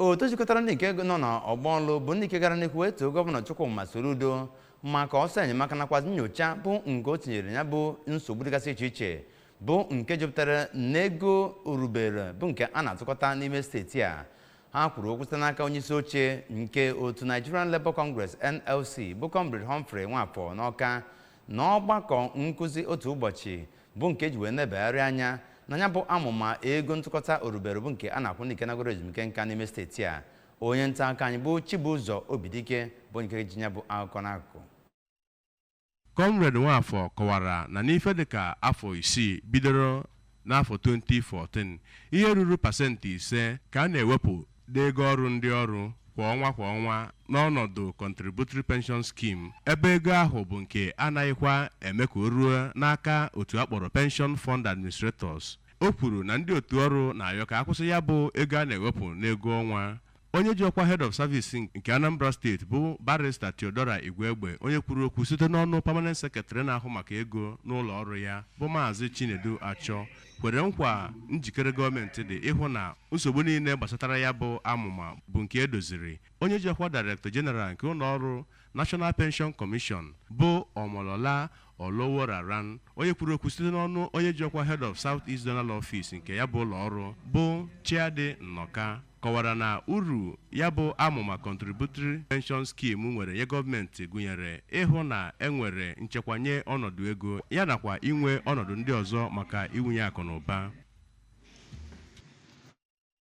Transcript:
Otu jikọtara ndị nke nọ n'ọgbọ ọlụ bụ ndị nke gara n'ihu wee too Gọvanọ Chukwuma Soludo maka ọsọ enyemaka nakwazi nyocha bụ nke o tinyere ya bụ nsogbu dịgasị iche iche bụ nke jupụtara n'ego orubere bụ nke a na-atụkọta n'ime steeti a. Ha kwuru okwu site n'aka onyeisi oche nke otu Nigerian Labour Congress, NLC, bụ Comrade Humphrey Nwafọ n'Ọka n'ọgbakọ nkụzi otu ụbọchị bụ nke eji wee nebagharị anya na ya bụ amụma ego ntụkọta orubere bụ nke a na-akwụ ndị nke nagoro ezumike nka n'ime steeti a. Onye nta akụkọ anyị bụ Chibụzọ Obidike bụ onye nke ji ya bụ akụkọ n'akụkụ. Comrade Nwafọ kọwara na n'ife dịka afọ 6 bidoro n'afọ 2014, ihe ruru 5% ka a na-ewepụ n'ego ọrụ ndị ọrụ kwa ọnwa kwa ọnwa n'ọnọdụ Contributory Pension Scheme, ebe ego ahụ bụ nke anaghịkwa eme ka o ruo n'aka otu akpọrọ Pension Fund Administrators. O kwuru na ndị otu ọrụ na-ayọ ka akwụsị ya bụ ego a na-ewepụ n'ego ọnwa. Onye ji ọkwa Head of Service nke Anambra Steeti bụ Barrister Theodora Igwegbe, onye kwuru okwu site n'ọnụ Permanent Secretary na-ahụ maka ego n'ụlọ ọrụ ya bụ Maazị Chinedu Achọ, kwere nkwa njikere gọọmenti dị ịhụ na nsogbu niile gbasatara ya bụ amụma bụ nke edoziri. Onye ji ọkwa Director General nke ụlọ ọrụ National Pension Commission bụ Omolola Oloworaran, onye kwuru okwu site n'ọnụ onye ji ọkwa Head of South East Zonal Office nke ya bụ ụlọ ọrụ bụ Chiadi Nnọka, kọwara na uru ya bụ amụma Contributory Pension Scheme nwere nye gọọmenti gụnyere ịhụ na enwere nchekwanye ọnọdụ ego ya nakwa inwe ọnọdụ ndị ọzọ maka iwunye akụ na ụba.